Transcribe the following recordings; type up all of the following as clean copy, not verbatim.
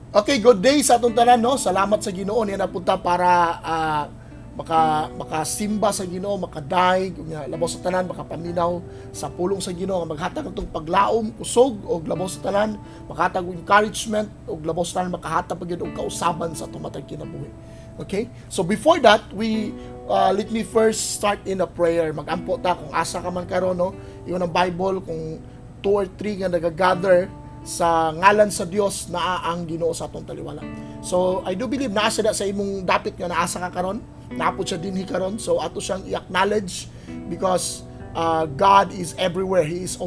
Okay, good day sa atong tanan, no. Salamat sa Ginoo niya napunta para makasimba sa Ginoo, makadayeg unya labaw sa tanan makapaminaw sa pulong sa Ginoo nga maghatag atong paglaom, kusog og labaw sa tanan makahatag og encouragement og labaw sa tanan makahatag pa gyud og kausaban sa atong matag kinabuhi. Okay? So before that, we let me first start in a prayer. Magampo ta kung asa ka man karon, no. Ingon ang Bible, kung two or three nga nagagather sa ngalan sa Dios, naa ang Ginoo sa atong taliwala. So I do believe naa siya sa imong dapit nga naasa ka karon, naa pod siya dinhi karon. So ato siyang i-acknowledge because God is everywhere. He is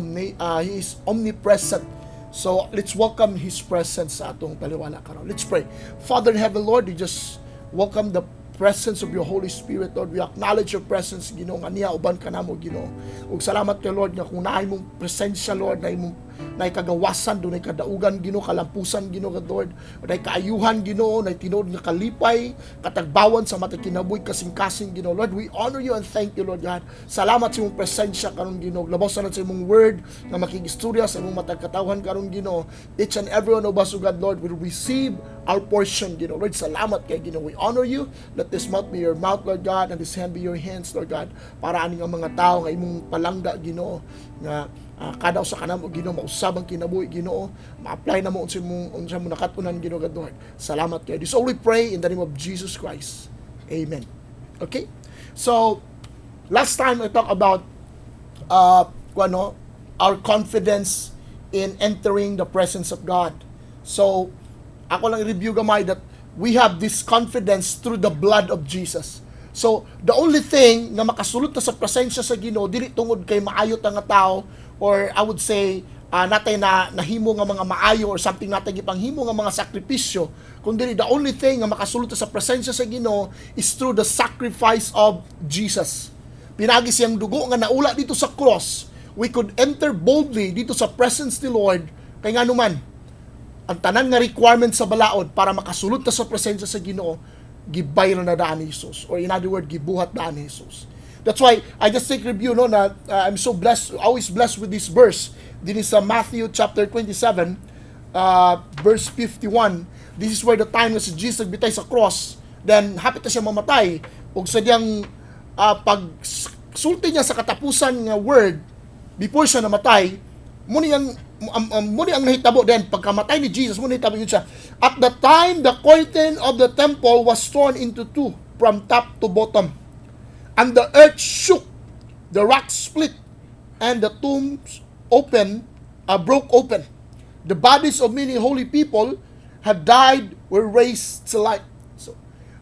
omnipresent. So let's welcome His presence sa atong taliwala karon. Let's pray. Father in heaven, Lord, we just welcome the presence of your Holy Spirit, Lord. We acknowledge your presence, Ginoo, nga niya uban ka namo, Ginoo. Ug salamat kay Lord nga kung naay mong presensya, Lord, naay kagawasan, dunay kadaugan, Ginoo, kalampusan, Ginoo, Lord, naay kaayuhan, Ginoo, naay tinuod nga kalipay, katagbawan sa matag kinabuhi, kasing-kasing, Ginoo. Lord, we honor you and thank you, Lord God. Salamat sa imong presensya karon, Ginoo. Labaw sa imong word nga makigistorya sa imong matag katawhan karon, Ginoo. Each and every one of us, O God, Lord, will receive our portion, Ginoo. Lord, salamat kay Ginoo. We honor you. Let this mouth be your mouth, Lord God, and this hand be your hands, Lord God, para ani nga mga tao nga imong palangga, Ginoo, nga kada usa kanamo, Ginoo, mausab ang kinabuhi, Ginoo, ma-apply namo unsa mo nakat-unan, Ginoo God, Lord. Salamat kay. This all we pray in the name of Jesus Christ. Amen. Okay? So, last time I talked about ano, our confidence in entering the presence of God. So, ako lang i-review gamay that we have this confidence through the blood of Jesus. So, the only thing nga makasulod ta sa presensya sa Ginoo dili tungod kay maayo ta nga tao or I would say natay na nahimo nga mga maayo or something natay gipanghimo nga mga sakripisyo, kundi the only thing nga makasulod ta sa presensya sa Ginoo is through the sacrifice of Jesus. Pinaagi siyang dugo nga naula dito sa cross, we could enter boldly dito sa presence ni Lord kay ngano man ang tanan nga requirement sa balaod para makasulod ta sa presensya sa Ginoo, gibayran na daan ni Jesus, or in other word, gibuhat daan ni Jesus. That's why I just take review, no, na I'm so blessed, always blessed with this verse dinhi sa Matthew chapter 27 verse 51. This is where the time nga si Jesus nagbitay sa cross, then hapit na siya mamatay ug sa diyang pag sulti niya sa katapusan nga word before siya namatay, mo ni ang nahitabo. Then pagkamatay ni Jesus, mo ni nahitabo yun siya. At the time, the curtain of the temple was torn into two from top to bottom, and the earth shook, the rocks split, and the tombs open broke open. The bodies of many holy people had died were raised to life.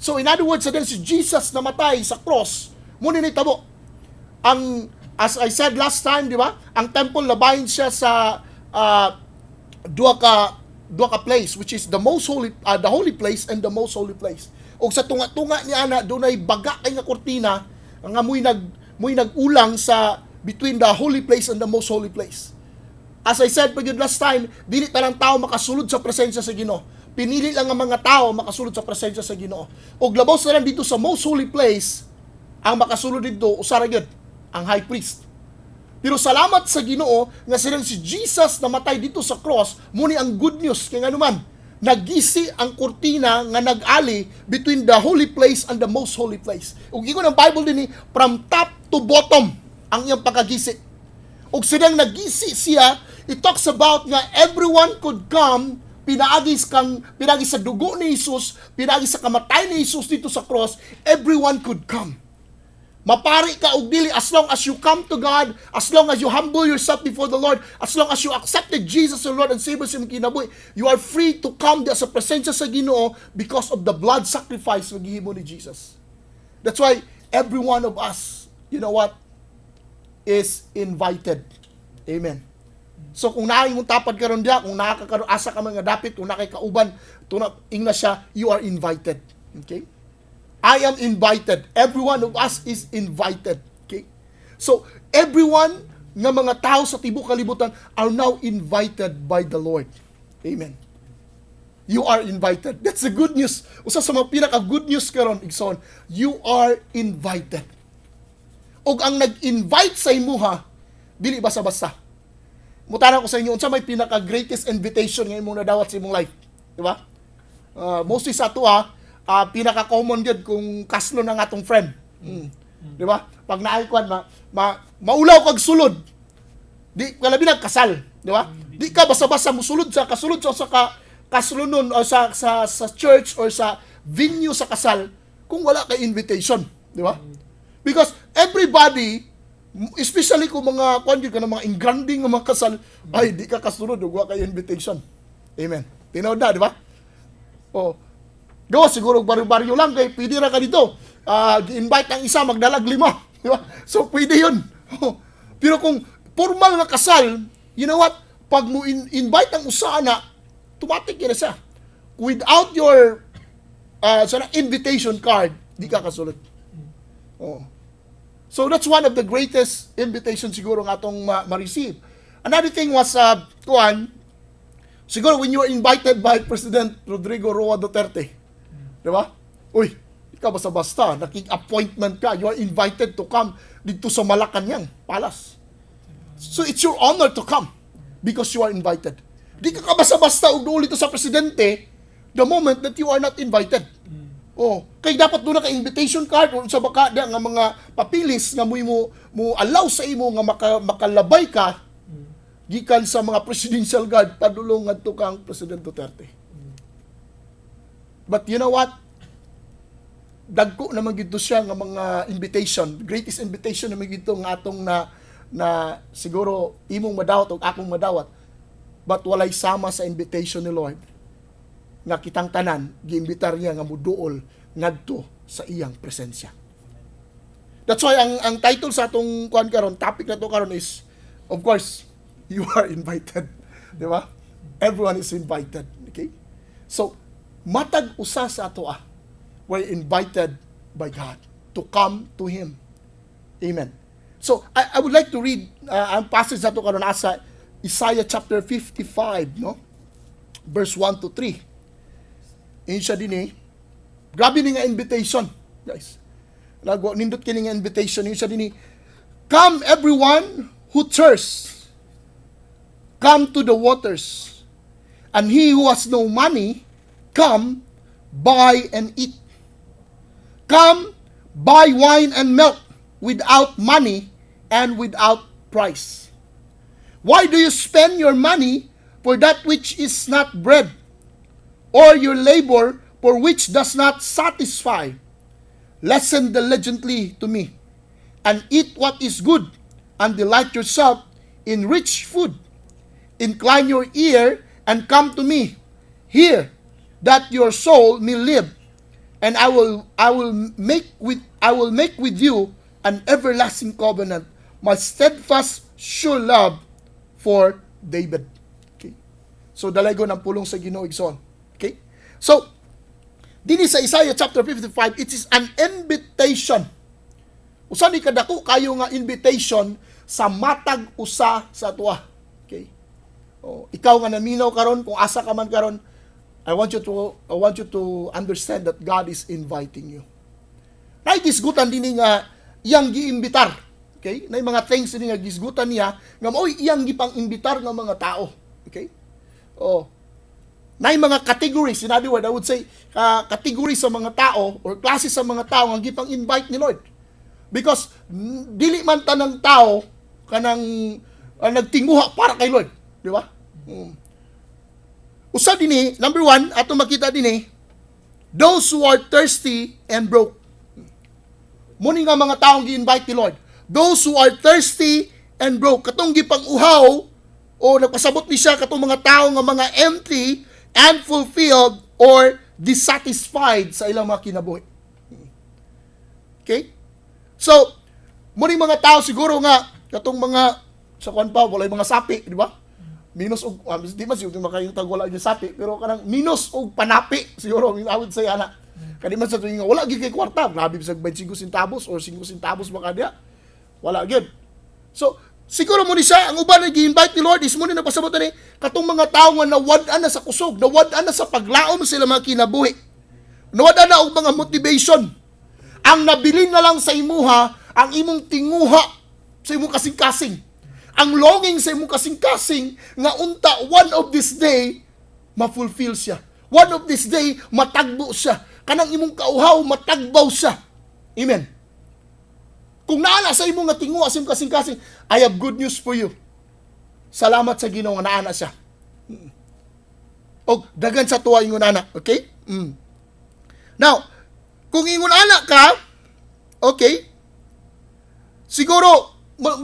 So in other words, sa si Jesus namatay sa cross, mo ni nahitabo ang, as I said last time, di ba? Ang temple labahin siya sa duha ka place, which is the holy place and the most holy place. Ug sa tunga-tunga niya ana dunay baga kay nga kurtina nga mo'y nag-ulang sa between the holy place and the most holy place. As I said pa gyud last time, dili tanang tao makasulod sa presensya sa Ginoo. Pinili lang ang mga tao makasulod sa presensya sa Ginoo. Ug labaw sa lang dito sa most holy place, ang makasulod dito usa ra gyud, ang high priest. Pero salamat sa Ginoo nga silang si Jesus namatay dito sa cross, muni ang good news kay ngano man nagisi ang kurtina nga nag-ali between the holy place and the most holy place. Ug ingon ang Bible dinhi, from top to bottom ang iyang pagkagisi. Ug silang nagisi siya, it talks about nga everyone could come pinaagi sa dugo ni Jesus, pinaagi sa kamatay ni Jesus dito sa cross, everyone could come. Mapari ka og dili, as long as you come to God, as long as you humble yourself before the Lord, as long as you accepted Jesus as Lord and Savior sa imong kinabuhi, you are free to come sa presensya sa Ginoo because of the blood sacrifice nga gihimo ni Jesus. That's why every one of us, you know what, is invited. Amen. So kung naa imong tapad karon diya, kung naa ka karon asa ka man nga dapit, kung naa kay kauban, tuna ingna siya, you are invited. Okay? I am invited. Every one of us is invited. Okay? So, everyone nga mga tao sa tibuok kalibutan are now invited by the Lord. Amen. You are invited. That's the good news. Usa sa mga pinaka good news karon, igsoon, you are invited. Og ang nag-invite sa imuha, dili basta-basta. Mutana ko sa inyo, unsa may pinaka greatest invitation nga imong nadawat sa imong life? Di ba? Mostly sa ato pinaka-common gyud kung kaslon ang atong friend. Di ba? Pag naay kwan ma maulaw kag sulod. Di kalabi na kasal, di ba? Di ka basta-basta musulod sa kasulod sa ka kaslonon o sa church or sa venue sa kasal kung wala kay invitation, di ba? Because everybody, especially kung mga kwan gyud ka ng mga engranding nga mga kasal, ay di ka kasulod ug wa kay invitation. Amen. Tinuod na, di ba? Oh. Gawa siguro baryo-baryo lang kay pwede ra ka dito. Gi-invite ang isa, magdalag lima, di ba? So pwede 'yun. Pero kung formal nga kasal, you know what? Pag mo invite ang usa na, automatic yun na siya. Without your sana invitation card, di ka kasulod. Oh. So that's one of the greatest invitation siguro nga atong ma-receive. Another thing was kuan siguro when you are invited by President Rodrigo Roa Duterte. Di ba? Uy, ikaw basta-basta, nakig-appointment ka, you are invited to come dito sa Malacanang Palace. So it's your honor to come because you are invited. Di ka basta-basta og duol dito sa presidente the moment that you are not invited. Oh, kay dapat duna ka invitation card or sa baka da nga mga papilis nga mo allow sa imo nga makalabay ka gikan sa mga presidential guard padulong ngadto kang President Duterte. But you know what? Dagko naman gito siya nga mga invitation, greatest invitation naman gito nga atong na na siguro imong madawat o akong madawat. But walay sama sa invitation ni Lord nga kitang tanan giimbitar niya nga muduol ngadto sa iyang presensya. That's why ang title sa atong kuan karon, topic na to karon is, of course, you are invited. Di ba? Everyone is invited. Okay? So, matag usa sa ato we're invited by God to come to Him. Amen. So, I would like to read ang passage nato karon asa Isaiah chapter 55, no? Verse 1 to 3. Ingon siya din eh. Grabe ni nga invitation, guys. Nagwa nindot kini nga invitation. Ingon siya din eh. "Come, everyone who thirsts. Come to the waters. And he who has no money, come, buy and eat. Come, buy wine and milk without money and without price. Why do you spend your money for that which is not bread, or your labor for which does not satisfy? Listen diligently to me, and eat what is good, and delight yourself in rich food. Incline your ear and come to me. Hear, that your soul may live, and I will make with you an everlasting covenant, my steadfast, sure love for David." Okay. So dalaygon ang pulong sa Ginoo, igsoon. Okay? So dinhi sa Isaiah chapter 55, it is an invitation. Usa ni kadako kayo nga invitation sa matag usa sa atoa. Okay? Oh, ikaw nga naminaw karon, kung asa ka man karon, I want you to understand that God is inviting you. Nay gisgutan dinhi nga iyang giimbitar. Okay? Nay mga things dinhi nga gisgutan niya nga mao'y iyang gipang-imbitar nga mga tao. Okay? Oh. Nay mga categories, in other words, I would say, category sa mga tao or klase sa mga tao nga gipang-invite ni Lord. Because dili man tanang tao kanang nagtinguha para kay Lord. Di ba? Usa dinhi, number one, ato makita dinhi, those who are thirsty and broke. Mao ni nga mga taong gi-invite ni Lord. Those who are thirsty and broke. Katong gipang-uhaw o nagpasabot ni siya katong mga tao nga mga empty and fulfilled or dissatisfied sa ilang mga kinabuhi. Okay? So, mao mga tao siguro nga katong mga sa kwan pa walay mga sapi, di ba? Minus og di man siguro makayong wala yung sapi, pero kanang minus og panapi siguro, I would say ana. Kani man sa tuwing nga wala gyud kay kwarta, grabe bisag 25 centavos or 5 centavos baka diya. Wala gyud. So, siguro mao ni siya, ang uban na gi-invite ni Lord is mao ni napasabot ni katong mga tao nga nawad-an na sa kusog, nawad-an na sa paglaom sila mga kinabuhi. Nawad-an na og mga motivation. Ang nabilin na lang sa imuha, ang imong tinguha sa imong kasing-kasing. Ang longing sa imong kasing-kasing nga unta one of this day ma-fulfill siya. One of this day, matagbo siya. Kanang imong kauhaw, matagbaw siya. Amen. Kung naa na sa imong nga tinguha sa imong kasing-kasing, I have good news for you. Salamat sa Ginoo nga naa na siya. Og dagan sa tuwa ingon ana, okay? Now, kung ingon ana ka, okay? Siguro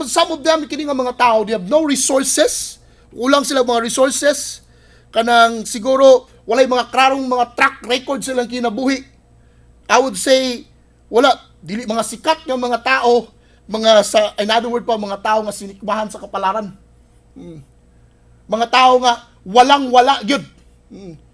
some of them, kini nga mga tao, they have no resources. Kulang sila mga resources. Kanang siguro walay mga klarong mga track record silang kinabuhi. I would say wala, dili mga sikat nga mga tao, mga sa another word pa, mga tao nga sinikmahan sa kapalaran. Mga tao nga walang wala gyud.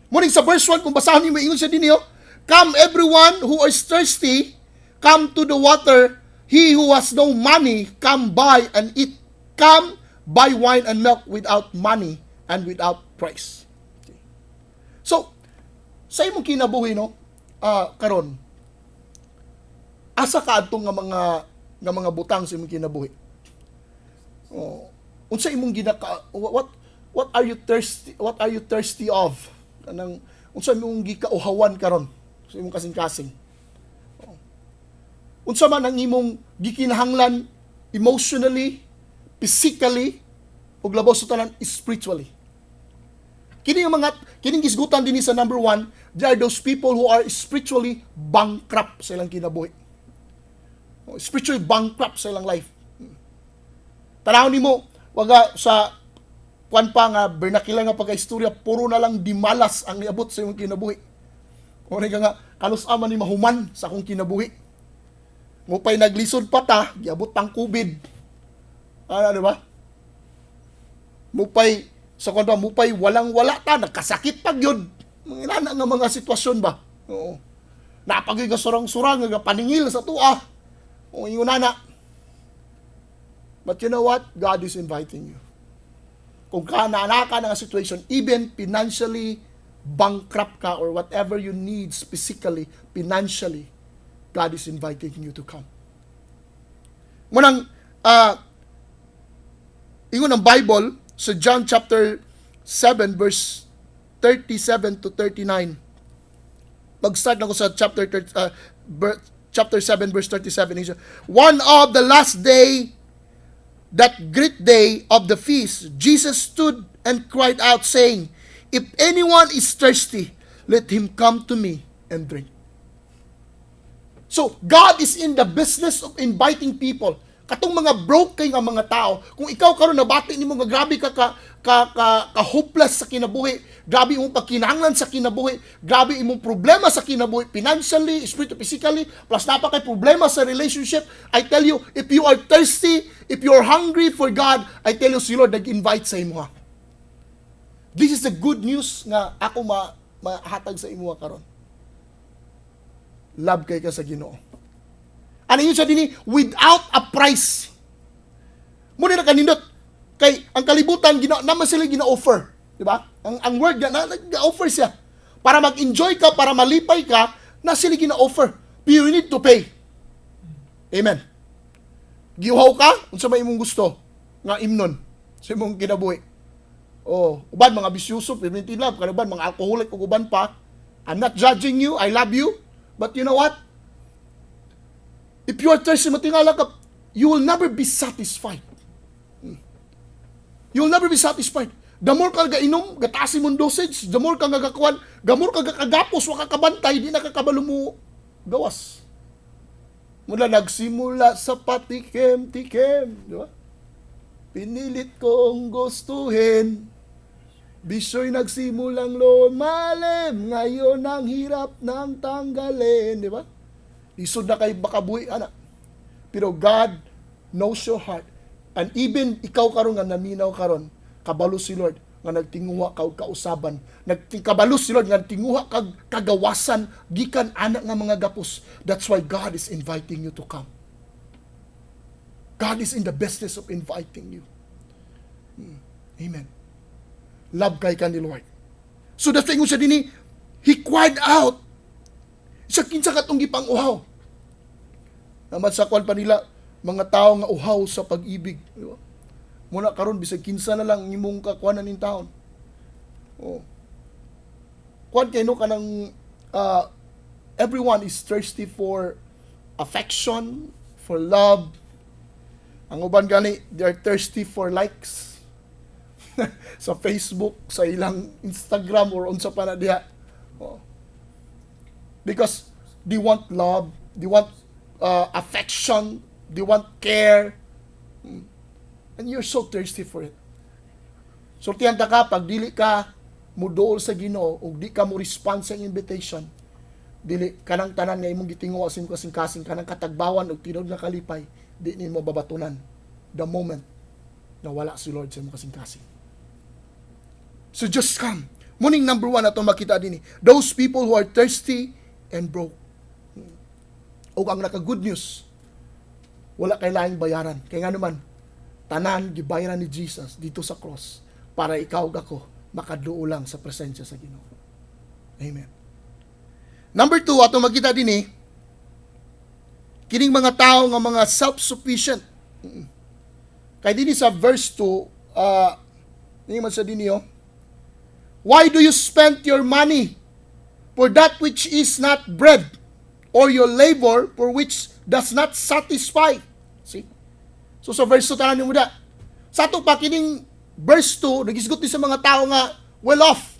Muning sa verse 1, kung basahan niyo, ingon siya dinhi, oh, "Come everyone who is thirsty, come to the water. He who has no money, come buy and eat. Come buy wine and milk without money and without price." Okay. So, sa imong kinabuhi, no, karon, asa ka adto nga mga butang sa imong kinabuhi? Oh, unsa imong ginaka what are you thirsty, what are you thirsty of? Kanang unsa imong gikauhawan karon sa imong kasing-kasing? Oh. Unsa man ang imong gikinahanglan emotionally, physically, ug labaw sa tanan, spiritually? Kini nga mga kining gisgutan dinhi sa number 1, they are those people who are spiritually bankrupt sa ilang kinabuhi. Oh, spiritually bankrupt sa ilang life. Tanaw nimo, waga sa kwan pa nga vernacular nga pagkaistorya, puro na lang dimalas ang niabot sa imong kinabuhi. Kung ka nga kanus man ni mahuman sa akong kinabuhi. Mupay naglisod pa ta, giabot pang COVID. Ano, di ba? Mupay sa kwan pa, mupay walang wala ta, nagkasakit pag yun. Mga inana nga mga sitwasyon ba? Oo. Napagay ka surang-surang, nga paningil sa tua. O ingon na. But you know what? God is inviting you. Kung ka naa ka nga situation, even financially bankrupt ka or whatever you need physically, financially, God is inviting you to come. Munang, ingon ang Bible sa John chapter 7 verse 37 to 39. Mag-start na ko sa chapter 30, chapter 7 verse 37. He said, "One of the last day, that great day of the feast, Jesus stood and cried out, saying, 'If anyone is thirsty, let him come to me and drink.'" So, God is in the business of inviting people. Katong mga broke kay nga mga tao, kung ikaw karon nabati nimo nga grabe ka ka hopeless sa kinabuhi, grabe imong pagkinahanglan sa kinabuhi, grabe imong problema sa kinabuhi, financially, spiritually, physically, plus naa pa kay problema sa relationship, I tell you, if you are thirsty, if you are hungry for God, I tell you, si Lord nag-invite sa imo. This is the good news nga ako mahatag sa imo karon. Love kay ka sa Ginoo. Ano yun siya dinhi? Without a price. Muna na kanindot. Kay ang kalibutan gina naman sila gina-offer, di ba? Ang word nga na nag-offer siya. Para mag-enjoy ka, para malipay ka, na sila gina-offer. But you need to pay. Amen. Giuhaw ka, unsa may imong gusto nga imnon sa imong kinabuhi? Oh, uban mga bisyuso, perminti love, uban mga alcoholic ug uban pa. I'm not judging you, I love you. But you know what? If you are thirsty, matingala ka, you will never be satisfied. You will never be satisfied. The more ka gainom, gataas imong dosage, the more ka gagakuan, the more ka gakagapos, wa ka kabantay, di na ka kabalo mo gawas. Mula nagsimula sa patikim-tikim, di ba? Pinilit kong gustuhin. Bisyo'y nagsimulang lumalim. Ngayon ang hirap ng tanggalin, di ba? Lisod na kay makabuhi, ana. Pero God knows your heart. And even ikaw karon nga naminaw karon, kabalo si Lord nga nagtinguha ka og kausaban. Nagkabalo si Lord nga nagtinguha kag kagawasan gikan ana nga mga gapos. That's why God is inviting you to come. God is in the business of inviting you. Amen. Love kay ka ni Lord. So the thing siya dinhi, he cried out. Sa kinsa katong gipang-uhaw. Naman sa kwan pa nila, mga tao nga uhaw sa pag-ibig. Di ba? Muna karon bisag kinsa na lang imong kakuanan ning taon. Oh. Kuan kay no, kanang everyone is thirsty for affection, for love. Ang uban gani, they are thirsty for likes sa Facebook, sa ilang Instagram or unsa pa na diha. Oh. Because they want love, they want affection, they want care. And you're so thirsty for it. Sultihan ta ka, pag dili ka muduol sa Ginoo ug di ka mo respond sa invitation, dili kanang tanan nga imong gitinguha sa imong kasing-kasing, kanang katagbawan ug tinuod nga kalipay, di nimo babatunan the moment na wala si Lord sa imong kasing-kasing. So just come. Muning number one ato makita dinhi. Those people who are thirsty and broke. Ug ang naka good news, wala kay laing bayaran. Kay nga naman, tanan gibayaran ni Jesus dito sa cross para ikaw ug ako makaduol lang sa presensya sa Ginoo. Amen. Number two, ato makita dinhi, kining mga tao nga mga self-sufficient. Kay dinhi sa verse 2, man sa dinhi, oh, "Why do you spend your money for that which is not bread, or your labor for which does not satisfy?" See? So sa verse 2, tanan mo da. Sa ato pa kining verse 2, nagisgot ni sa mga tao nga well off.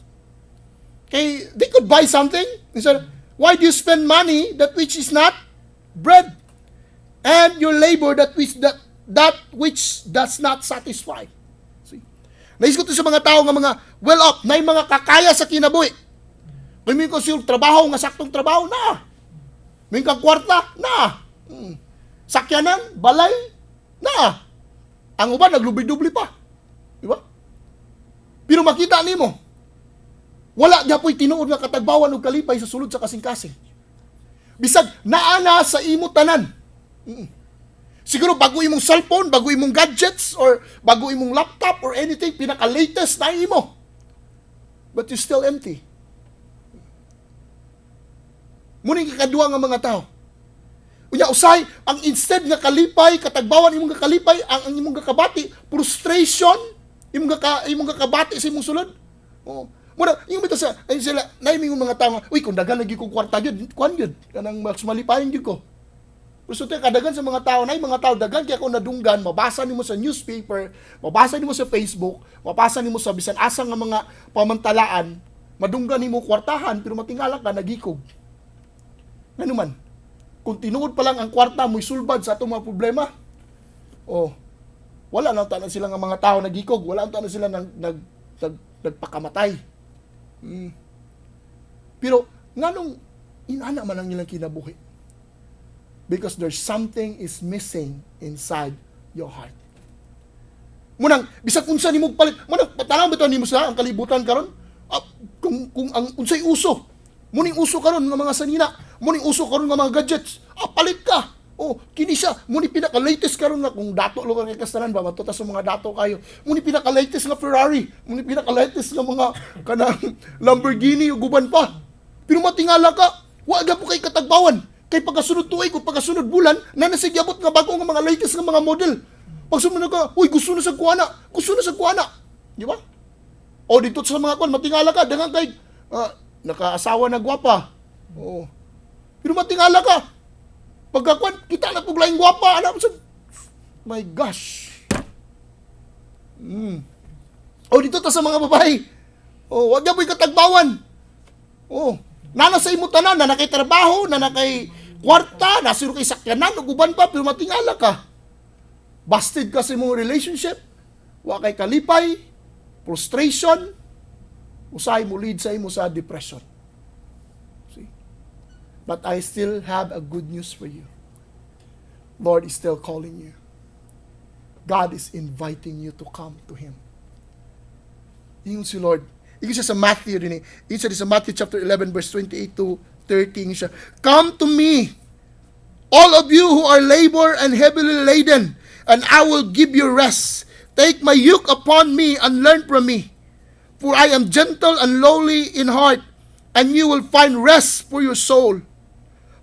Kay they could buy something. He said, "Why do you spend money that which is not bread? And your labor that which does not satisfy?" See? Naisgot sa mga tao nga mga well off, na mga kakaya sa kinabuhi. Kung ko siya trabaho nga saktong trabaho na. May kang kwarta na. Sakyanan, balay na. Ang uban naglubli-dubli pa. Di ba? Pero makita nimo, wala gyapoy tinuod nga katagbawan ug kalipay sa sulod sa kasing-kasing. Bisag naa na sa imo tanan. Siguro bago imong cellphone, bago imong gadgets, or bago imong laptop or anything, pinaka-latest na imo. But you're still empty. Muning kakaduha nga mga tao. Unya usay, ang instead nga kalipay, katagbawan imong kalipay, ang imong kabati, frustration, imong kabati sa imong sulod. Oh. Muna, yung bitaw sa ay sila, naay mga tao nga, "Uy, kung dagan lagi ko kwarta gyud, kuan gyud, kanang mas malipayon gyud ko." Gusto tayo kadagan sa mga tao, na mga tao dagan kaya kung nadunggan, mabasa nimo sa newspaper, mabasa nimo sa Facebook, mabasa nimo sa bisan asa nga mga pamantalaan, madunggan nimo kwartahan pero matingala ka nagikog. Ngano man, kung tinuod pa lang ang kwarta mo'y sulbad sa atong mga problema, oh, wala nang tanan sila nga mga tao nagikog, wala nang tanan sila nagpakamatay. Pero nganong inana man ang ilang kinabuhi? Because there's something is missing inside your heart. Munang bisag unsa nimo palit, munang tanaw bitaw nimo sa ang kalibutan karon, ah, kung ang unsay uso, muning uso karon nga mga sanina, muning uso karon nga mga gadgets, ah, palit ka. Oh, kini siya, muni pinaka latest karon nga kung dato lugar kay kastanan ba matuta sa mga dato kayo. Muni pinaka latest nga Ferrari, muni pinaka latest nga mga kanang Lamborghini ug uban pa. Pero matingala ka, wa po kay katagbawan. Kay pagkasunod tuig o pagkasunod bulan, na nasigyabot nga bago nga mga latest nga mga model. Pag sumunod ka, "Uy, gusto na sa kuana, gusto na sa kuana." Di ba? O dito sa mga kuan, matingala ka, daghang kay nakaasawa na gwapa. Oo. Pero matingala ka. Pagka kuan, kita na pug laing gwapa, alam sa. My gosh. O dito ta sa mga babae. Oh, wag na po'y katagbawan. Oh, nana sa imo tanan, na kay trabaho, na kay kwarta, na siro kay sakyanan, ug uban pa, pero matingala ka. Busted ka sa imong relationship, wa kay kalipay, frustration, usay mo lead sa imo sa depression. See? But I still have a good news for you. Lord is still calling you. God is inviting you to come to Him. Ingon si Lord. Ingon siya sa Matthew din eh. Ingon siya sa Matthew chapter 11 verse 28 to 30. Ingon siya, "Come to me, all of you who are labor and heavily laden, and I will give you rest. Take my yoke upon me and learn from me. For I am gentle and lowly in heart, and you will find rest for your soul.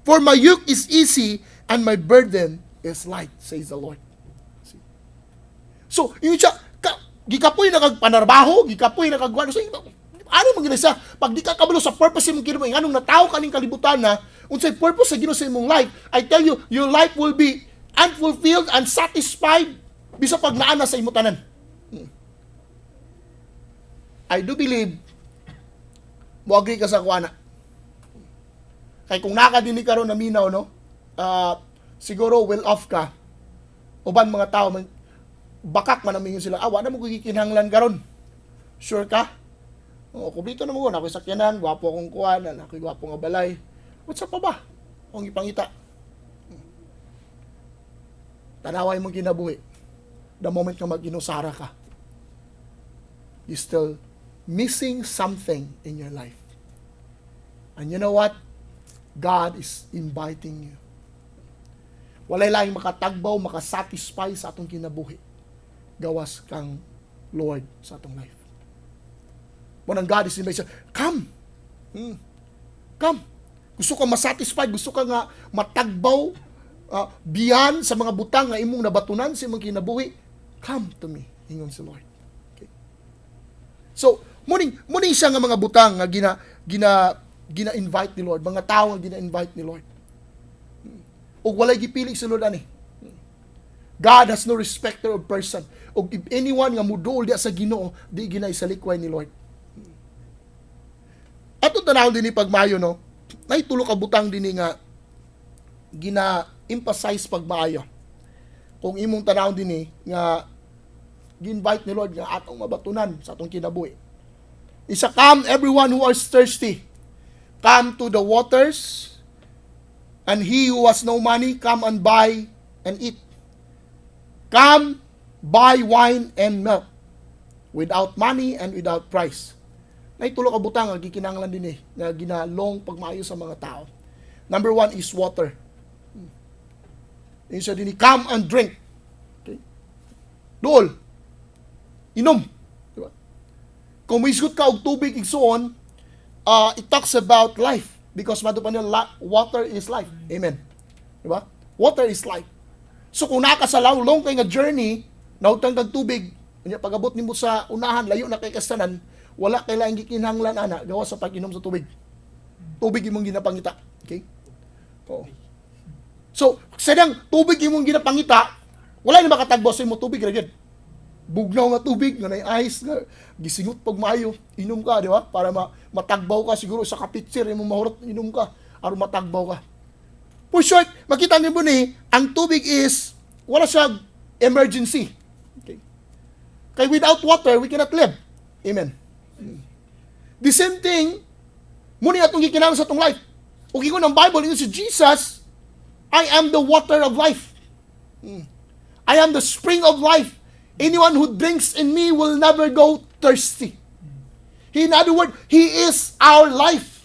For my yoke is easy and my burden is light," says the Lord. See? So, yun siya, ka, gikapoy na kag panarbaho, gikapoy na kag so, di ba? Ano man gina siya? Pag di ka kabalo sa purpose imong kinabuhi, nganong natawo kaning kalibutan na, unsay purpose sa Ginoo sa imong life, I tell you, your life will be unfulfilled, unsatisfied, bisa pag naa na sa imo tanan. I do believe, mo agree ka sa kuana. Kay kung naa ka dinhi karon naminaw, no? Siguro well off ka. Uban mga tao, man, bakak man ang sila, "Ah, wala mo gikinahanglan karon." Sure ka? Oo, kumpleto na mo ko. Ako'y sakyanan, gwapo akong kuan, ako'y gwapo nga balay. What's up pa ba? Akong ipangita. Tanaway mong kinabuhi. The moment ka mag-inusara ka, you still missing something in your life. And you know what? God is inviting you. Walay laing makatagbaw, makasatisfy sa atong kinabuhi gawas kang Lord sa atong life. Mao nang God is inviting you, "Come. Come." Gusto ka masatisfy, gusto ka nga matagbaw beyond sa mga butang nga imong nabatunan sa imong kinabuhi, come to me, ingon si Lord. Okay. So, muning siya nga mga butang nga gina gina gina-invite ni Lord, mga tao nga gina-invite ni Lord. Ug walay gipili si Lord ani. God has no respecter of person. Ug if anyone nga muduol diya sa Ginoo, di gina isalikway ni Lord. Ato tanaw dinhi pagmayo, no. Nay tulo ka butang dinhi nga gina-emphasize pagmaayo. Kung imong tanaw dinhi nga gi-invite ni Lord nga atong mabatunan sa atong kinabuhi. Isa, "Come, everyone who are thirsty. Come to the waters, and he who has no money, come and buy and eat. Come, buy wine and milk without money and without price." Nay tulo ka butang nga gikinahanglan dinhi nga ginalong pagmaayo sa mga tao. Number one is water. Yung siya dinhi, "Come and drink." Okay? Duol. Inom. Diba? Kung mohisgot ka og tubig, igsuon, it talks about life. Because mato pa niya, water is life. Amen. Diba? Water is life. So kung naa ka sa long kay nga journey, nahutang kag tubig, unya pag-abot nimo sa unahan, layo na kay kastanan, wala kay laing gikinahanglan ana gawas sa pag-inom sa tubig. Tubig imong ginapangita. Okay? Oo. So, sadang tubig imong ginapangita, wala na makatagbo sa imo, tubig ra gyud. Bugnaw nga tubig nga nay ice nga gisingot pag maayo, inom ka, di ba? Para matagbaw ka. Siguro sa kapitser imong mahurot, inom ka aron matagbaw ka. For short, makita niyo ni ang tubig is wala siya emergency. Okay. Kay without water, we cannot live. Amen. The same thing, muni atong gikinahanglan sa atong life. Ug ingon ang Bible, ingon si Jesus, "I am the water of life. I am the spring of life. Anyone who drinks in me will never go thirsty." He, in other words, He is our life.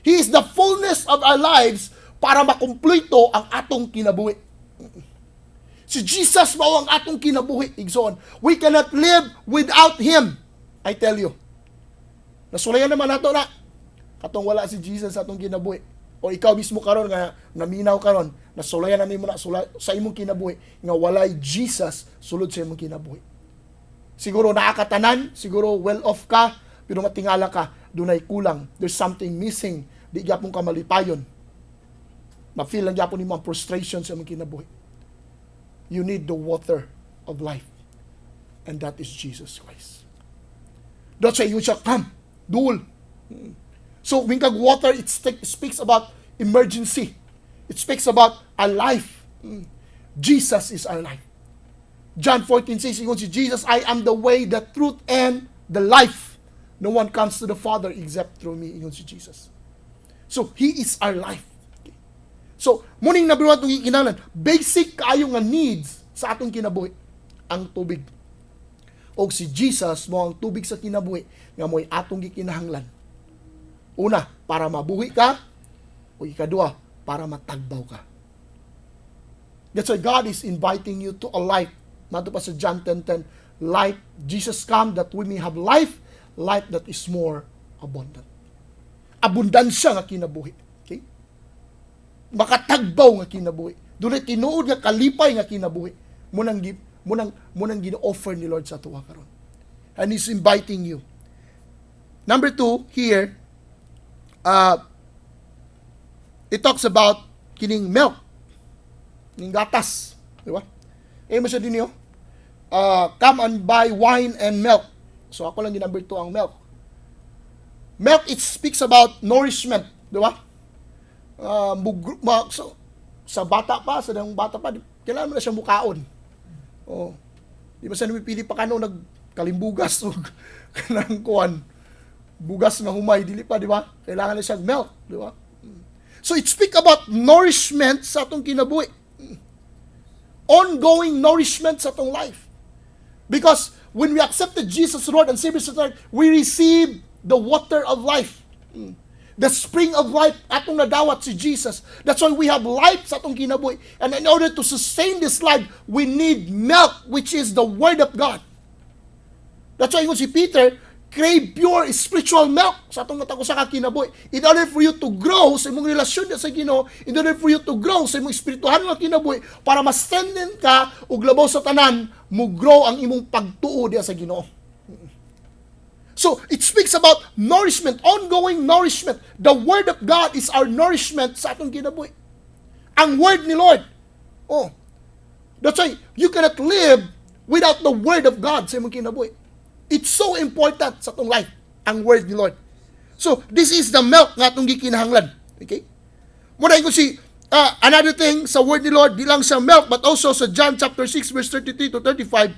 He is the fullness of our lives para makumpleto ang atong kinabuhi. Si Jesus mao ang atong kinabuhi, igsoon. We cannot live without Him. I tell you. Nasulayan naman nato na. Katong wala si Jesus sa atong kinabuhi. O ikaw mismo karon nga naminaw karon, nasulayan na nimo na sa imong kinabuhi nga walay Jesus sulod sa imong kinabuhi. Siguro naa ka tanan, siguro well off ka, pero matingala ka, dunay kulang. There's something missing. Di gyapon ka malipayon. Ma-feel lang gyapon nimo ang frustration sa imong kinabuhi. You need the water of life. And that is Jesus Christ. That's why yun siya, "Come, duol." So, when kag water, it speaks about emergency. It speaks about a life. Jesus is our life. John 14:6, ingon si Jesus, "I am the way, the truth, and the life. No one comes to the Father except through me," ingon si Jesus. So, He is our life. Okay. So, muning number one itong gikinahanglan, basic kaayo nga needs sa atong kinabuhi, ang tubig. Og si Jesus mo ang tubig sa kinabuhi nga mo'y atong gikinahanglan. Una, para mabuhi ka, o ikadua, para matagbaw ka. That's why God is inviting you to a life. Mato pa sa John 10:10, life, Jesus come that we may have life, life that is more abundant. Abundansya nga kinabuhi. Okay? Makatagbaw nga kinabuhi. Dunay tinuod nga kalipay nga kinabuhi. Munang gino-offer ni Lord sa tuwa karon. And He's inviting you. Number two, here, it talks about kining milk. Kining gatas. Di ba? Eh, mo siya din yun. Come and buy wine and milk. So, ako lang yung number two, ang milk. Milk, it speaks about nourishment. Di ba? So, sa bata pa, sa dang bata pa, kailangan mo na siya mukaon. Oh. Di ba siya namipili pa kano nagkalimbugas o kanang kuan bugas nga humay, dili pa, di ba? Kailangan na siya milk, di ba? So it speak about nourishment sa atong kinabuhi. Ongoing nourishment sa atong life. Because when we accepted Jesus Lord and Savior sa life, we receive the water of life. The spring of life atong nadawat si Jesus. That's why we have life sa atong kinabuhi. And in order to sustain this life, we need milk, which is the Word of God. That's why ingon si Peter, crave pure spiritual milk sa atong matag usa ka kinabuhi. In order for you to grow sa imong relasyon sa Ginoo, in order for you to grow sa imong espirituhan nga kinabuhi, para ma-strengthen ka ug labaw sa tanan, mo grow ang imong pagtuo diha sa Ginoo. So, it speaks about nourishment, ongoing nourishment. The Word of God is our nourishment sa atong kinabuhi. Ang Word ni Lord. Oh. That's why you cannot live without the Word of God sa imong kinabuhi. It's so important sa atong life, ang Word ni Lord. So, this is the milk nga atong gikinahanglan. Okay? Muna ko si another thing sa Word ni Lord, di lang sa milk, but also sa John chapter 6, verse 33 to 35,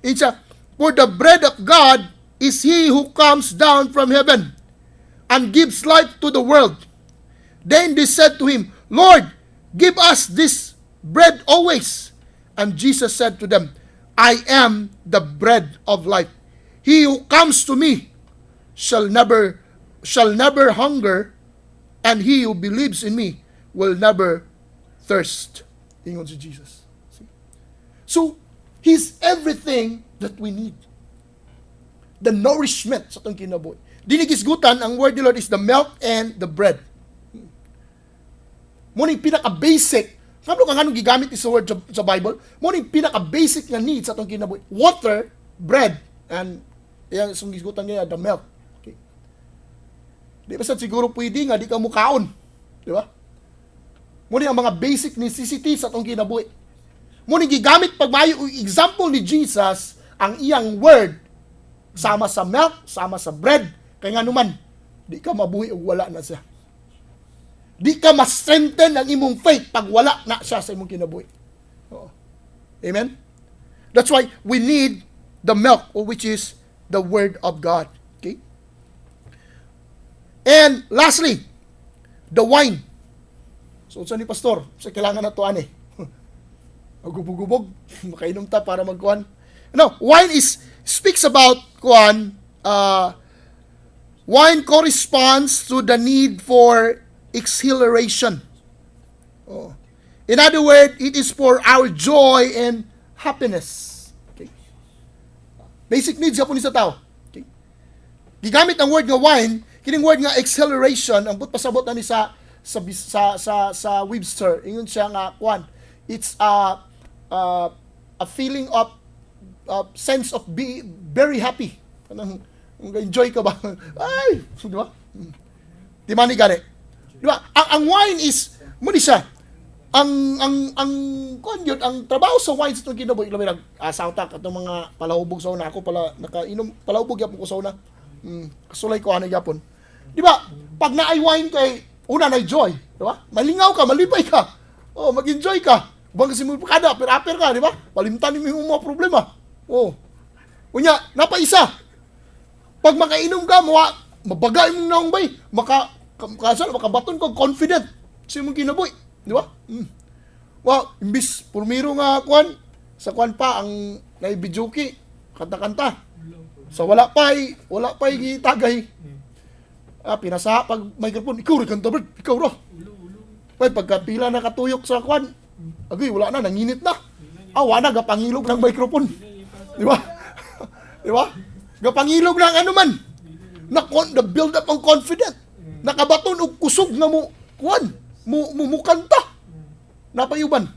it's a, "For the bread of God is he who comes down from heaven and gives life to the world." Then they said to him, "Lord, give us this bread always." And Jesus said to them, "I am the bread of life. He who comes to me shall never hunger, and he who believes in me will never thirst." Ingon si Jesus. See? So, He's everything that we need. The nourishment sa atong kinabuhi. Diri gisgutan, ang word ni Lord is the milk and the bread. Mo ning pinaka-basic. Ngano ka nganong gigamit is word sa Bible? Mo ning pinaka-basic nga needs sa atong kinabuhi. Water, bread, and yan isang gisgutan niya, the milk. Okay. Di ba sa siguro pwede nga di ka mukaon? Di ba? Mo ni ang mga basic necessities sa atong kinabuhi. Mo ni gigamit pagmayo og example ni Jesus ang iyang word sama sa milk, sama sa bread. Kay nga numan, di ka mabuhi og wala na siya. Di ka ma-strengthen ang imong faith pag wala na siya sa imong kinabuhi. Oo. Amen? That's why we need the milk, or which is the Word of God. Okay? And lastly, the wine. So, unsa ni, Pastor? Sa kailangan na to ani? Gubog-gubog, makainom ta para magkuan. No, wine is speaks about kuan, wine corresponds to the need for exhilaration. Oh. In other words, it is for our joy and happiness. Okay? Basic needs gyapon ni sa tao. Okay? Gigamit ang word nga wine, kining word nga exhilaration, ang but pasabot na ni sa Webster, ingon siya nga kuan, it's a feeling of sense of be very happy. Kanang enjoy ka ba? Ay, di ba? Di man ni gani? Di ba? Ang wine is mo ni siya. Ang kuan yun, ang trabaho sa wine sa itong kinabuhi, labi nag asaw ta katong mga palahubog sa una, ako pala nakainom palahubog gyapon ko sa una. Kasulay ko ano gyapon. Di ba? Pag naay wine kay una na joy, di ba? Malingaw ka, malipay ka. Oh, mag-enjoy ka. Ubang kasi mo kada, aper ka, di ba? Palimtan nimo yung mga problema. Oh. Unya, napaisa. Pag makainom ka, mawa, mabaga imong naong bay, maka kasal makabaton ka confident sa imong kinabuhi, di ba? Well, imbis purmiro nga kuan sa kuan pa ang naibidyoki, kanta-kanta. Sa wala pa gitagay. Ah, pinasa pag microphone, "Ikaw ra kanta, Brad, ikaw ra." Ay, pagkapila na katuyok sa kuan, agoy, wala na, nanginit na. Ah, wala na, gapangilog ng microphone. Di ba? Di ba? Gapangilog ng ano man. Na build up ang confident. Nakabaton og kusog nga mo kuan, mo mukanta. Napayuban.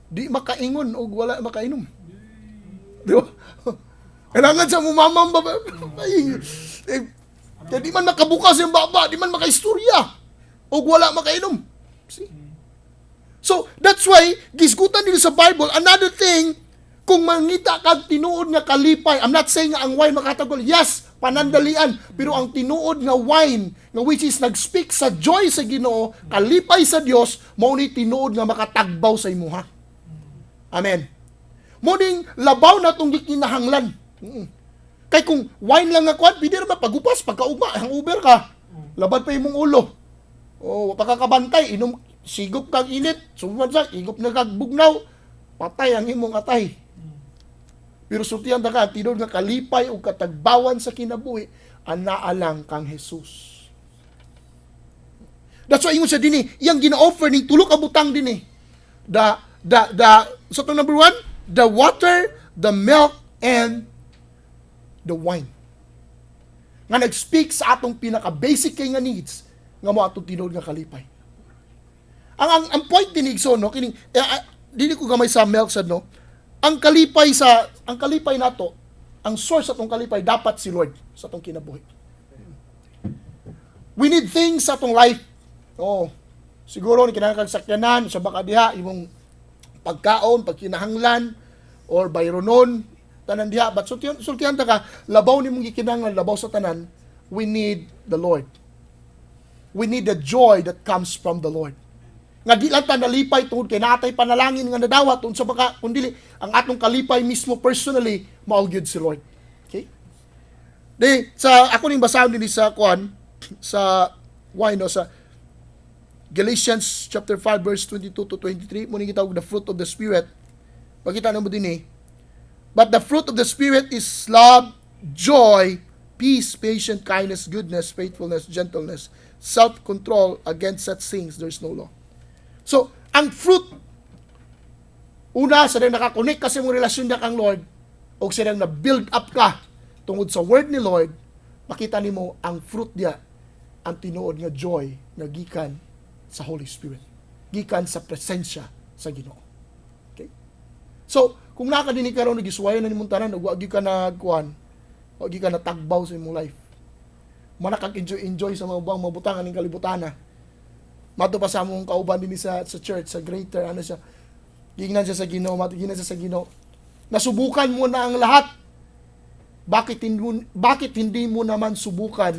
Di makaingon og wala makainom. Di ba? Kailangan sa mo mamam ba? Ay, eh, Kaya di man makabukas yung baba, di man makaistorya. O wala makainom. See? So, that's why, gisgutan nila sa Bible, another thing, kung mangita kag tinuod nga kalipay, I'm not saying nga ang wine makatagol, yes, panandalian, pero ang tinuod nga wine, nga which is nag-speak sa joy sa Ginoo, kalipay sa Dios, mao ni tinuod nga makatagbaw sa imuha. Amen. Mao ning labaw na tong gikinahanglan. Kay kung wine lang nga kwan, pwede ra pagupas pagkaugma, hangover ka. Labad pa imong ulo. Oh, wa pa ka kabantay, inom sigop kag init, sumad sa igop na kag bugnaw, patay ang imong atay. Pero sultihan ta ka, tinuod nga kalipay ug katagbawan sa kinabuhi, anaa lang kang Jesus. That's why ingon siya dinhi, iyang gina-offer ning tulo ka butang dinhi. The so itong number one, the water, the milk, and the wine. Nga nag-speak sa atong pinaka-basic kay nga needs, nga mo atong tinuod nga kalipay. Ang point din igsoon, no, kining dili ko gamay sa milk sad, no. Ang kalipay nato, ang source sa atong kalipay dapat si Lord sa atong kinabuhi. We need things sa atong life. Oh, siguro ni kinahanglan kag sakyanan sa baka diha imong pagkaon, pagkinahanglan or bayronon tanan diha, but sultihan ta ka, labaw nimong gikinahanglan, labaw sa tanan, we need the Lord. We need the joy that comes from the Lord. Nga di lang ta nalipay tungod kay natay panalangin nga nadawat unsa baka, kundi ang atong kalipay mismo personally mao gyud si Lord. Okay? Di sa ako ning basahon dinhi sa kuan sa why, no, sa Galatians chapter 5 verse 22 to 23, mo ning gitawag the fruit of the Spirit. Pakita na mo dinhi. But the fruit of the Spirit is love, joy, peace, patience, kindness, goodness, faithfulness, gentleness, self-control. Against such things there is no law. So, ang fruit, una, sa nakakonect ka sa imong relasyon na kang Lord, o sa na build up ka tungod sa word ni Lord, makita nimo ang fruit niya, ang tinuod nga joy nga gikan sa Holy Spirit. Gikan sa presensya sa Ginoo. Okay? So, kung naa ka dinhi karon, nagisuwayan na nimong tanan ug wa gyud ka nagkuan, wa gyud ka natagbaw sa imong life. Mana kag enjoy enjoy sa mga ubang mabutang aning kalibutan na. Mato pa sa among kauban dinhi sa church, sa Greater, ano siya. Gingnan siya sa Ginoo, mato gingnan siya sa Ginoo. Nasubukan mo na ang lahat. Bakit hindi mo naman subukan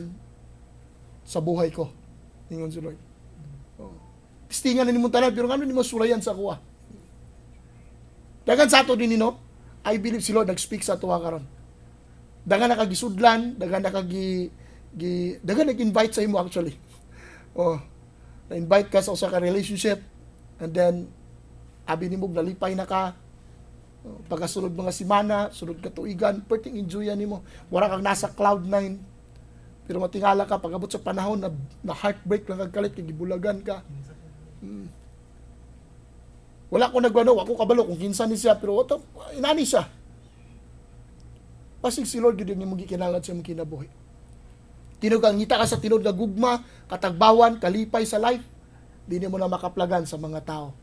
sa buhay ko? Ingon si Lord. Oh. Testingan na nimo tanan, pero ngano nimo sulayan sa kuha? Dagan sa ato din, no? I believe si Lord nag-speak sa atoa karon. Dagan nakagisudlan, dagan nakagi gi dagan nag-invite sa imo actually. Oh, na-invite ka sa usa ka relationship and then abi nimo nalipay na ka. Oh, pagkasulod mga simana, sulod ka tuigan, perting enjoyan nimo. Mura kang nasa cloud nine. Pero matingala ka pag abot sa panahon na heartbreak lang kag kalit kay gibulagan ka. Wala ko nagano, ako kabalo kung kinsa ni siya, pero what, inani siya. Pasig si Lord gyud yung imong gikinahanglan sa imong kinabuhi. Tinuod kang ngita ka sa tinuod nga gugma, katagbawan, kalipay sa life, di mo na makaplagan sa mga tao.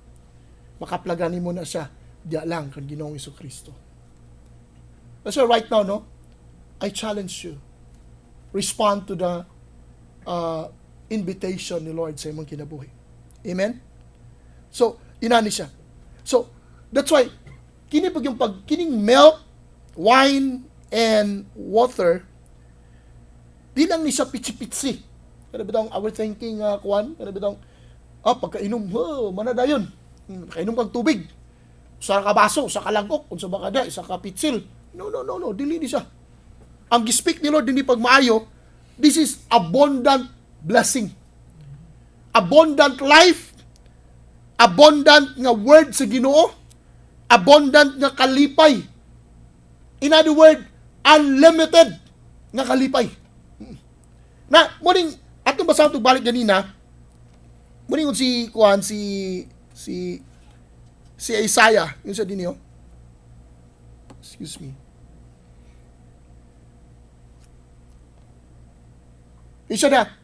Makaplagan nimo na siya diya lang kan Ginoong Kristo. That's why right now, no, I challenge you. Respond to the invitation ni Lord sa imong kinabuhi. Amen? So, inani siya. So, that's why, kini pag yung pag, kining milk, wine, and water, di lang ni siya pitsi-pitsi. Kana bitong our thinking, kuan, kana bitong pagkainom, oh, mana dayon. Kainom kag tubig. Sa ka baso, sa kalagok, unsa ba kada, isa ka pitsil. No, no, no, no, dili ni siya. Ang gi-speak ni Lord dinhi pag maayo, this is abundant blessing. Abundant life, abundant nga word sa Ginoo, abundant nga kalipay. In other word, unlimited nga kalipay. Na, muning, atong basahon itong balik ganina, muning si, kuan, si Isaiah, yun sa dinyo. Excuse me. Yun siya na,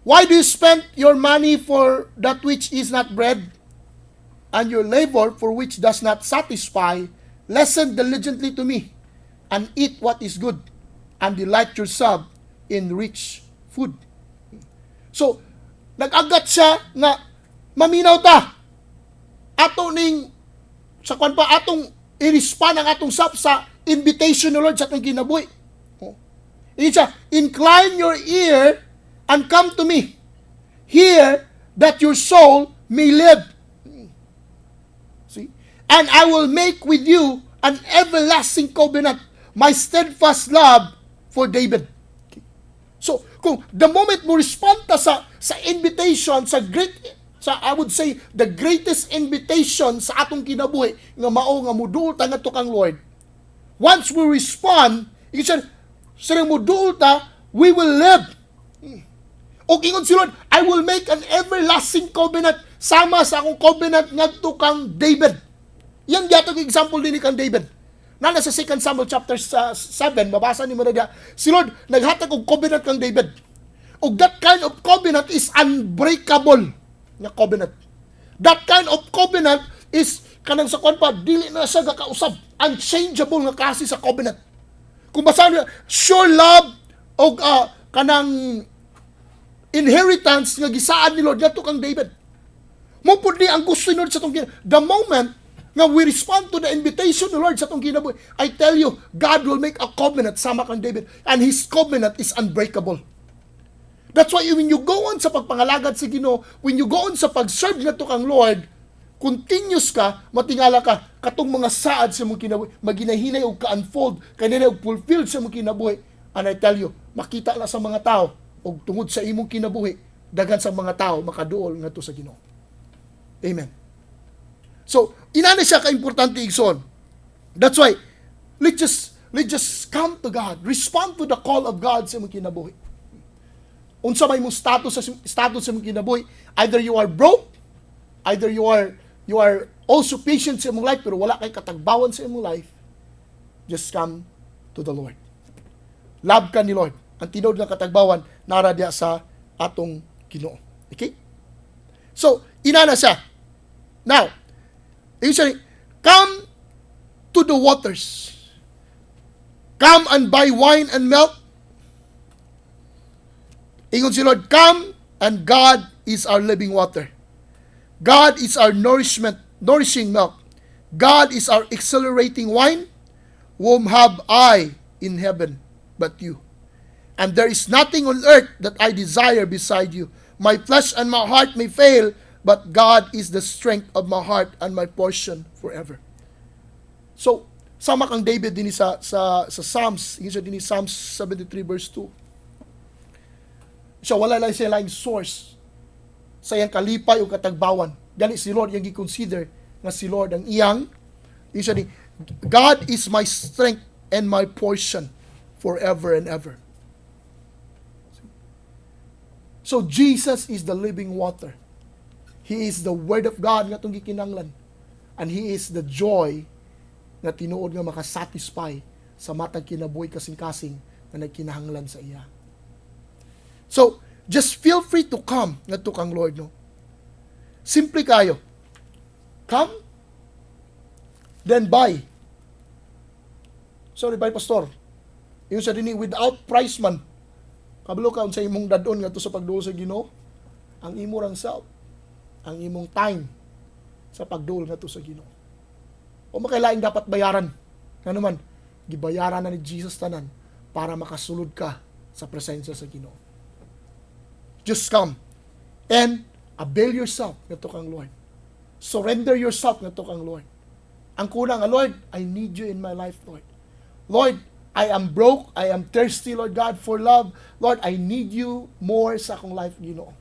"Why do you spend your money for that which is not bread, and your labor for which does not satisfy? Listen diligently to me, and eat what is good, and delight yourself in rich food." So, nag-agat siya nga maminaw ta. Ato ning sa kwan pa atong i-respond ang atong self sa invitation ni Lord sa atong kinabuhi. Oh. Ingon siya, "Incline your ear and come to me. Hear that your soul may live. See? And I will make with you an everlasting covenant, my steadfast love for David." Okay. So, kung the moment mo respond ta sa invitation, sa great sa I would say the greatest invitation sa atong kinabuhi nga mao nga muduol ta ngadto kang Lord. Once we respond, ingon siya, sa muduol ta, we will live. Og ingon si Lord, "I will make an everlasting covenant sama sa akong covenant ngadto kang David." Yan gyatong example din ni kang David. Na sa 2 Samuel chapter 7, mabasa nimo na diya, si Lord naghatag og covenant kang David. Og that kind of covenant is unbreakable nga covenant. That kind of covenant is kanang sa kwan pa, dili na siya gakausab. Unchangeable nga klase sa covenant. Kung basa niyo, sure love og kanang inheritance nga gisaad ni Lord ngadto kang David. Mao pud ni ang gusto ni Lord sa atong kinabuhi. The moment nga we respond to the invitation ni Lord sa atong kinabuhi, I tell you, God will make a covenant sama kang David, and His covenant is unbreakable. That's why when you go on sa pagpangalagad sa Ginoo, when you go on sa pag-serve ngadto kang Lord, continuous ka, matingala ka, katong mga saad sa imong kinabuhi, maginahinay og ka-unfold, kanina og fulfilled sa imong kinabuhi. And I tell you, makita na sa mga tao, og tungod sa imong kinabuhi, daghan sa mga tao makaduol ngadto sa Ginoo. Amen. So, inana siya ka-importante, igsoon. That's why, let's just come to God. Respond to the call of God sa imong kinabuhi. Unsa may imong status sa imong kinabuhi, either you are broke, either you are also patient sa imong life pero wala kay katagbawan sa imong life, just come to the Lord. Love ka ni Lord. Ang tinuod nga katagbawan nara diya sa atong Ginoo. Okay? So, inana siya. Now, ingon siya, "Come to the waters. Come and buy wine and milk." Ingon si Lord, "Come, and God is our living water. God is our nourishment, nourishing milk. God is our accelerating wine. Whom have I in heaven but you? And there is nothing on earth that I desire beside you. My flesh and my heart may fail, but God is the strength of my heart and my portion forever." So, sama kang David din sa Psalms, ingon siya din Psalms 73 verse 2. Siya wala lang siya laing source sa iyang kalipay o katagbawan. Gani si Lord iyang gi-consider nga si Lord ang iyang, ingon siya ni, "God is my strength and my portion forever and ever." So Jesus is the living water. He is the Word of God nga atong gikinanglan. And He is the joy nga tinuod nga makasatisfy sa matag kinabuhi kasing-kasing nga nagkinahanglan sa iya. So, just feel free to come ngadto kang Lord, no? Simple kayo. Come, then buy. Sorry, buy, Pastor. Ingon siya dinhi, without price man. Kabalo ka unsa imong dad-on ngadto sa pagduol sa Ginoo? Ang imo rang self, ang imong time sa pagduol ngadto sa Ginoo. O makailaing dapat bayaran. Ngano man, gibayaran na ni Jesus tanan para makasulod ka sa presensya sa Ginoo. Just come and avail yourself ngadto kang Lord. Surrender yourself ngadto kang Lord. Ang kulang nga, "Lord, I need you in my life, Lord. Lord, I am broke. I am thirsty, Lord God, for love. Lord, I need you more sa akong life, Ginoo."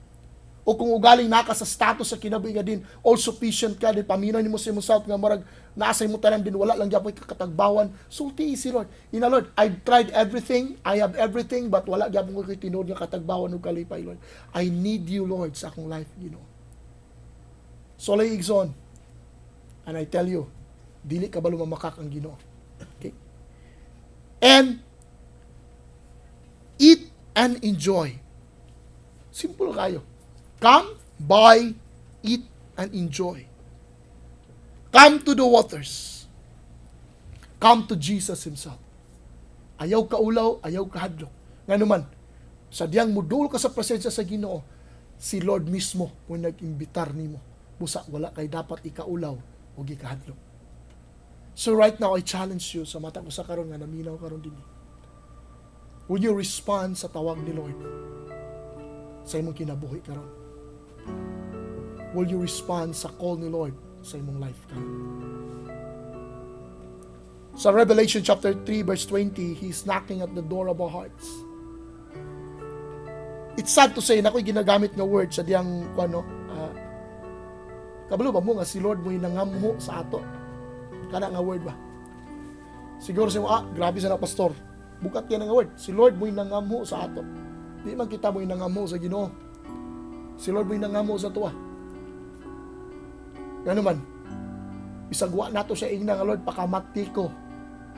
O kung ugaling naka sa status sa kinabuhi nga din, all sufficient ka din, paminaw nimo sa imong self nga marag nasa imo tanan din, wala lang gyapon katagbawan, sulti si Lord. Ina, "Lord, I've tried everything, I have everything, but wala gyapon ko kay tinuod nga katagbawan ug kalipay, Lord. I need you, Lord, sa akong life, Ginoo." Sulay, igsoon. And I tell you, dili ka ba mamakak ang Ginoo. Okay? And eat and enjoy. Simple kayo. Come, buy, eat, and enjoy. Come to the waters. Come to Jesus Himself. Ayaw kaulaw, ayaw kahadlok. Ngano man, Sa diyang mudul ka sa presensya sa Ginoo, si Lord mismo mo nag-imbitar nimo. Busa wala kay dapat ikaulaw o gikahadlok. So right now, I challenge you sa matag usa karon nga naminaw karon dinhi. Will you respond sa tawag ni Lord sa imong kinabuhi karon? Will you respond sa call ni Lord sa imong life karon? Sa Revelation chapter 3 verse 20, He's knocking at the door of our hearts. It's sad to say na ako'y ginagamit nga word sa diyang ano, kabalo ba mo nga si Lord mo'y nangamho sa ato? Kana nga word ba? Siguro sa mo, grabe sa na, pastor. Bukat yan nga word. Si Lord mo'y nangamho sa ato. Di man kita mo'y nangamho sa Ginoo. Si Lord mo'y nangamho sa atoa. Gano man, bisag wa nato siya ingna nga, "Lord, pakamati ko."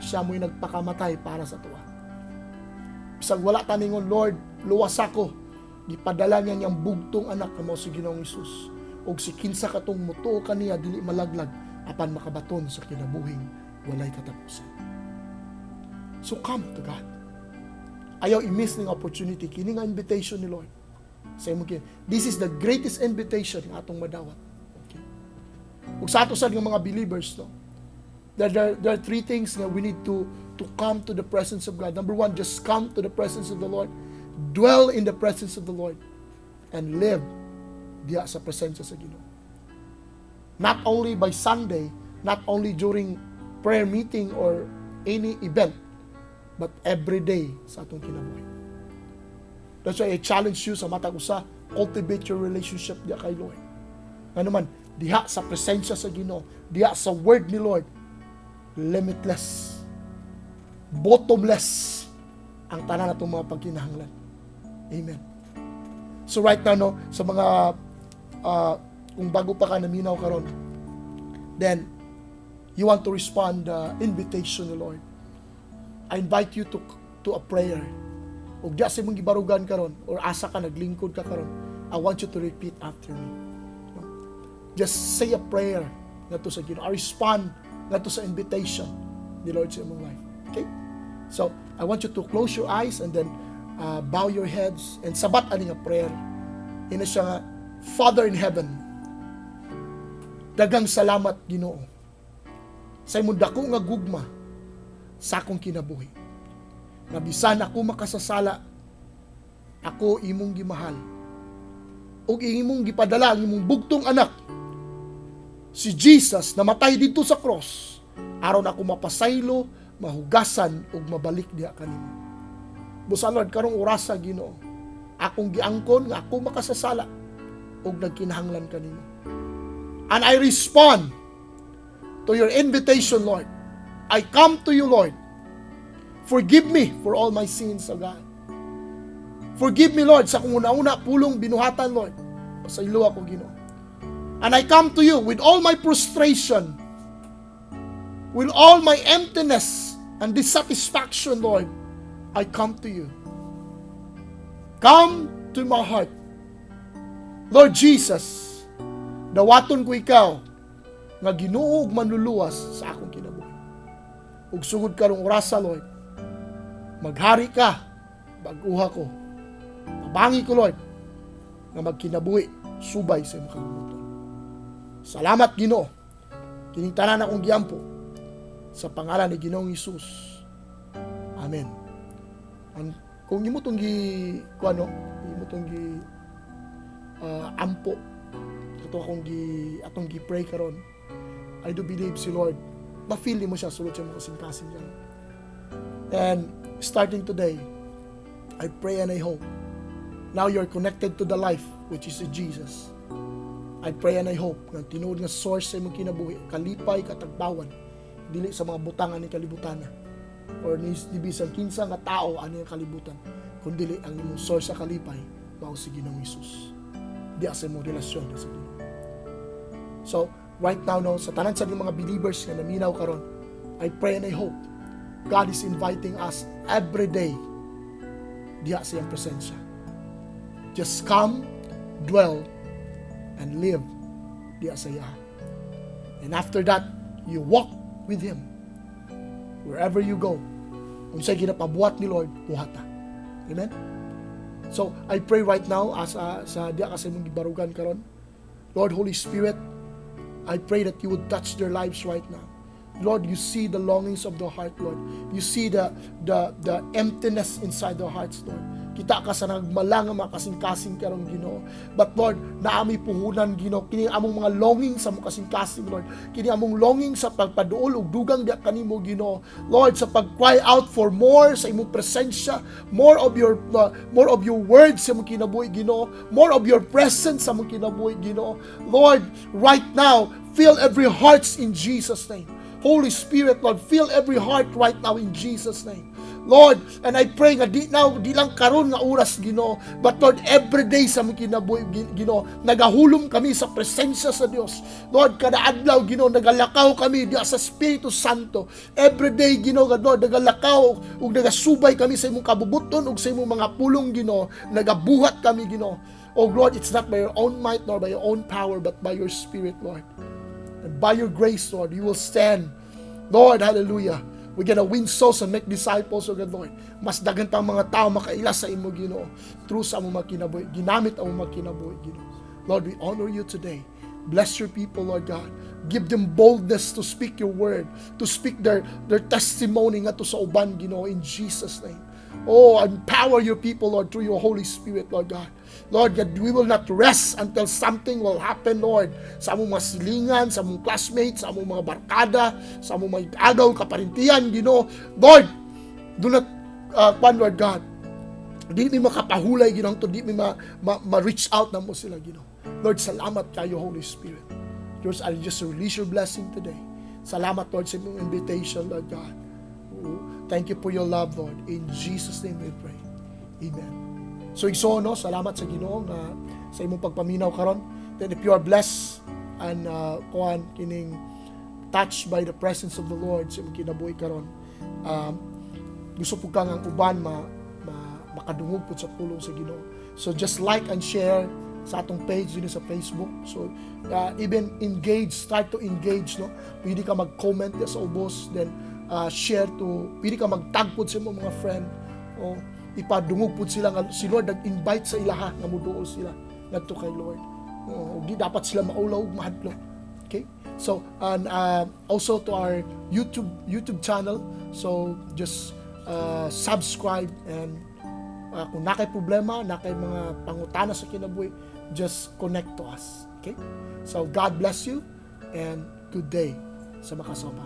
Siya mo'y nagpakamatay para sa atoa. Bisag wala ta ningon, "Lord, luwas ako." Gipadala niya niyang bugtong anak nga mao si Ginoong Hesus. Og si kinsa katong mutuo kaniya dili malaglag apan makabaton sa kinabuhing walay katapusan. So come to God. Ayaw i-miss ning opportunity kini nga invitation ni Lord. Sa imong This is the greatest invitation nga atong madawat. Okay. Ug sa ato sad nga mga believers, no. There are three things nga we need to come to the presence of God. Number one, just come to the presence of the Lord. Dwell in the presence of the Lord and live diha sa presensya sa Ginoo. Not only by Sunday, not only during prayer meeting or any event, but every day sa atong kinabuhi. That's why I challenge you sa matag usa, cultivate your relationship diha kay Lord. Ngano man, diha sa presensya sa Ginoo, diha sa word ni Lord, limitless, bottomless ang tanan natong mga pagkinahanglan. Amen. So right now, no, sa mga kung bago pa ka naminaw karon, then you want to respond the invitation ni Lord. I invite you to a prayer. Ug diya sa imong gibarugan karon or asa ka naglingkod ka karon, I want you to repeat after me. No? Just say a prayer ngadto sa Ginoo. I respond ngadto sa invitation ni Lord sa imong life. Okay? So, I want you to close your eyes and then bow your heads and sabat ani nga prayer. Ina siya nga, "Father in heaven, daghang salamat, Ginoo, sa imong dako nga gugma sa akong kinabuhi. Nga bisan ako makasasala, ako imong gimahal. Ug imong gipadala ang imong bugtong anak, si Jesus, namatay didto sa cross aron ako mapasaylo, mahugasan ug mabalik diha kanimo. Busa Lord, karong orasa, Ginoo, akong giangkon nga ako makasasala ug nagkinahanglan kanimo. And I respond to your invitation, Lord. I come to you, Lord. Forgive me for all my sins, O God. Forgive me, Lord, sa akong una-una, pulong, binuhatan, Lord. Pasaylo ako, Ginoo. And I come to you with all my frustration, with all my emptiness and dissatisfaction, Lord. I come to you. Come to my heart. Lord Jesus, dawaton ko ikaw nga Ginoo ug manluluwas sa akong kinabuhi. Ug sugod karong orasa, Lord, maghari ka, bag-uha ko. Tabangi ko, Lord, nga magkinabuhi subay sa imong kabubut-on. Salamat, Ginoo. Kining tanan akong giampo sa pangalan ni Ginoong Hesus. Amen." And kung imo tong gi kuano, imo tong gi ampo ato akong gi atong gi pray karon, I do believe si Lord ma-feel mo siya sulod sa imong kasing-kasing karon. And starting today, I pray and I hope now you're connected to the life, which is Jesus. I pray and I hope nga tinuod nga source sa imong kinabuhi, kalipay, katagbawan, dili sa mga butang ani kalibutan or ni bisan kinsa nga tao ani ang kalibutan, kundi ang imong source sa kalipay mao si Ginoong Hesus. Di sa imong relasyon sa Ginoo. So, right now, no, sa tanan sa mga believers nga naminaw karon, I pray and I hope God is inviting us every day diha sa iyang presensya. Just come, dwell, and live diha sa iya. And after that, you walk with Him. Wherever you go, unsay ginapabuhat ni Lord, buhata. Amen? So, I pray right now as sa diya kasi mong gibarugan karon. Lord, Holy Spirit, I pray that you would touch their lives right now. Lord, you see the longings of the heart, Lord. You see the emptiness inside their hearts, Lord. Kita ka sa nagmala nga mga kasing-kasing karon, Ginoo. But Lord, naa mi puhunan, Ginoo, kini among mga longing sa among kasing-kasing, Lord. Kini among longing sa pagpaduol og dugang diha kanimo, Ginoo. Lord, sa pag-cry out for more sa imong presensya, more of your words sa among kinabuhi, Ginoo, more of your presence sa among kinabuhi, Ginoo. Lord, right now, fill every hearts in Jesus' name. Holy Spirit, Lord, fill every heart right now in Jesus' name. Lord, and I pray nga di now, di lang karon nga oras, Ginoo, but Lord, every day sa among kinabuhi, Ginoo, nagahulom kami sa presensya sa Dios. Lord, kada adlaw, Ginoo, nagalakaw kami diha sa Espiritu Santo. Every day, Ginoo, nga Lord, nagalakaw ug nagasubay kami sa imong kabubuton ug sa imong mga pulong, Ginoo. Nagabuhat kami, Ginoo. Oh Lord, it's not by your own might nor by your own power, but by your Spirit, Lord. And by your grace, Lord, you will stand. Lord, hallelujah. We're gonna win souls and make disciples, oh God, Lord. Mas daghan pang mga tao makaila sa imo, Ginoo, through sa among mga kinabuhi. Ginamit ang mga kinabuhi, Ginoo. Lord, we honor you today. Bless your people, Lord God. Give them boldness to speak your word, to speak their testimony ngadto sa uban, Ginoo, in Jesus' name. Oh, empower your people, Lord, through your Holy Spirit, Lord God. Lord God, we will not rest until something will happen, Lord, sa among mga silingan, sa among classmates, sa among mga barkada, sa among mga agaw, kaparintiyan, Ginoo. Lord, do not, kwan, Lord God, di mi makapahulay, Ginoo, to di mi ma-reach out namo sila, Ginoo. Lord, salamat kayo, Holy Spirit. Lord, I just release your blessing today. Salamat, Lord, sa imong invitation, Lord God. Oh, thank you for your love, Lord. In Jesus' name we pray. Amen. So, igsoon, no, salamat sa Ginoo nga sa imong pagpaminaw karon. Then if you are blessed and kuan kining touched by the presence of the Lord sa imong kinabuhi karon, gusto pud ka nga ang uban ma makadungog pud sa pulong sa Ginoo. So just like and share sa atong page din sa Facebook. So even engage, start to engage, no. Pwede ka mag-comment sa ubos, then share to, pwede ka mag-tag pud sa imong mga friend o ipadungog pud sila nga si Lord nag-invite sa ilaha nga muduol sila ngadto kay Lord. O, di dapat sila maulaw ug mahadlok. Okay? So and also to our YouTube channel. So just subscribe and kung naa kay problema, naa kay mga pangutana sa kinabuhi, just connect to us. Okay? So God bless you and good day sa makasoma.